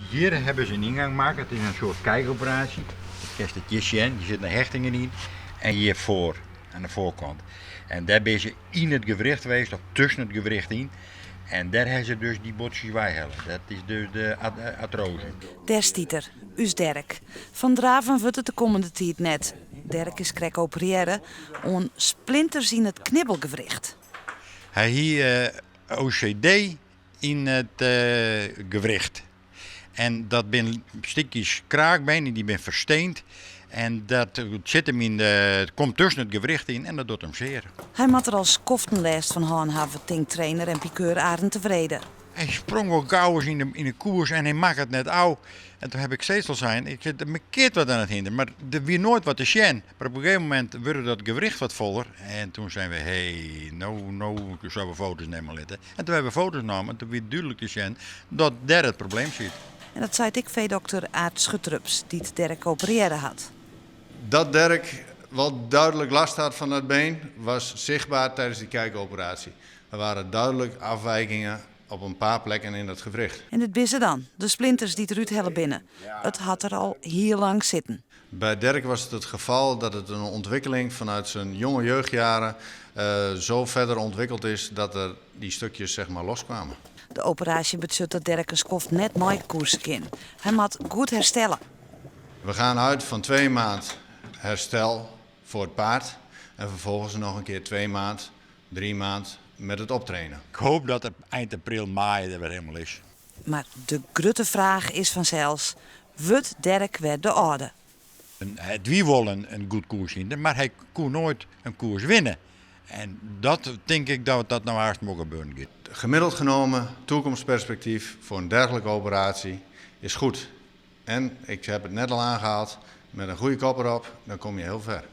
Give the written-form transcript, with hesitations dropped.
Hjir hawwe se in yngang makke, it is in soart kijkoperaasje. Kinst it hjir sjen, der sitte hechtingen yn. En hjir foar, oan de foarkant. En dêr binne se yn it gewricht west, of tusken it gewricht yn. En dêr hawwe se dus dy botsjes weihelle. Dat is dus de artrose. Dêr stiet er, ús Derek. Fan draven wurdt it de kommende tiid net. Derek is krekt operearre oan splinters yn it knibbelgewricht. Hy hie OCD yn it gewricht. En dat binne stikjes kraakbeen en dy binne fersteend. En dat sit him yn de, komt tusken it gewricht yn en dat docht him sear. Hy moat der al skoften lêst fan hân hawwe, tinkt trainer en pikeur Arend de Wrede. Hy sprong wol gauris yn de koers en hy makke it net ôf. En toen heb ik steeds al sein, ik sit der keart wat oan it hinder, mar der wie noait wat te sjen. Mar op in gegeven momint wurde dat gewricht wat foller en toen seinen we, hey, no, no sille we foto's nimme litte. En toen hawwe we foto's nommen en toen wie dúdlik te sjen dat dêr it probleem siet. En dat seit ek feedokter Aart Schutrups, dy't Derek operearre hat. Dat Derek wel duidelijk last had van dat been, was zichtbaar tijdens die kijkoperatie. Er waren duidelijk afwijkingen op een paar plekken in dat gewricht. En it binne se dan, de splinters dy't derút helle binne. It hat der al hiel lang sitten. Bij Derek was het het geval dat het een ontwikkeling vanuit zijn jonge jeugdjaren zo verder ontwikkeld is dat er die stukjes zeg maar loskwamen. De operaasje betsjut dat Derek in skoft net meikoerse kin. Hy moat goed herstelle. We gaan uit van 2 maand herstel voor het paard en vervolgens nog een keer 2 maand, 3 maand met het optrainen. Ik hoop dat er eind april, maaie der wer hielendal is. Mar de grutte fraach is fansels, wurdt Derek wer de âlde? It wie wol in goed koershynder, mar hy koe noait in koers winne. En dat tink ik dat dat no aanst wol gebeuren giet. Gemiddeld genomen, toekomstperspectief voor een dergelijke operatie is goed. En, ik heb het net al aangehaald, met een goede kop erop, dan kom je heel ver.